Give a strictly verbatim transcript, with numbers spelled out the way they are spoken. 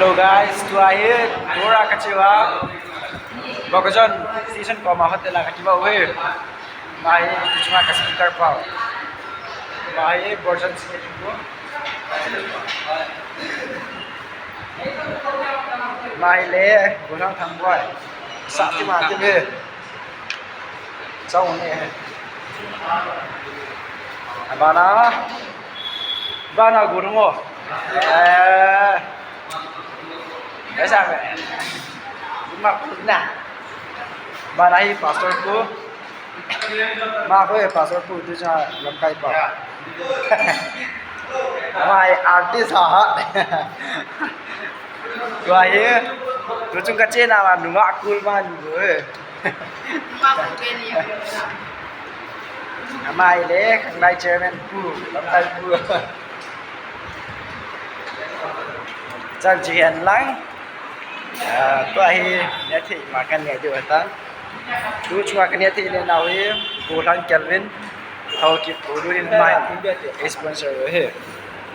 So guys, tua hi, tua ka chiwa. Bokajan, season ko ma hotel la ka chiwa we. Mai, tu chunga ka speaker pa. Mai, Borjan si ko. Mai le, Borjan thang boy. Sa ti ma ti be. Chau ne. Bana. Bana gurungo. Eh. Esa me. Ma na. Bana hi pastor ko. Ma ko e pastor ko tu cha lamkai pa. Ama hi artist ha ha. Tua hi. Tu chung ka chena ma nunga kul man ko e. Ama ile, khanglai chairman pu, lamkai pu. Chan chi hen lang. Ah, tua hi, neh thei ma kan neh diu ta. Tu chunga kan neh thei le nau hi, Pu Lhang Kelvin, Thao Kip Pu Lu in mai, sponsor hi.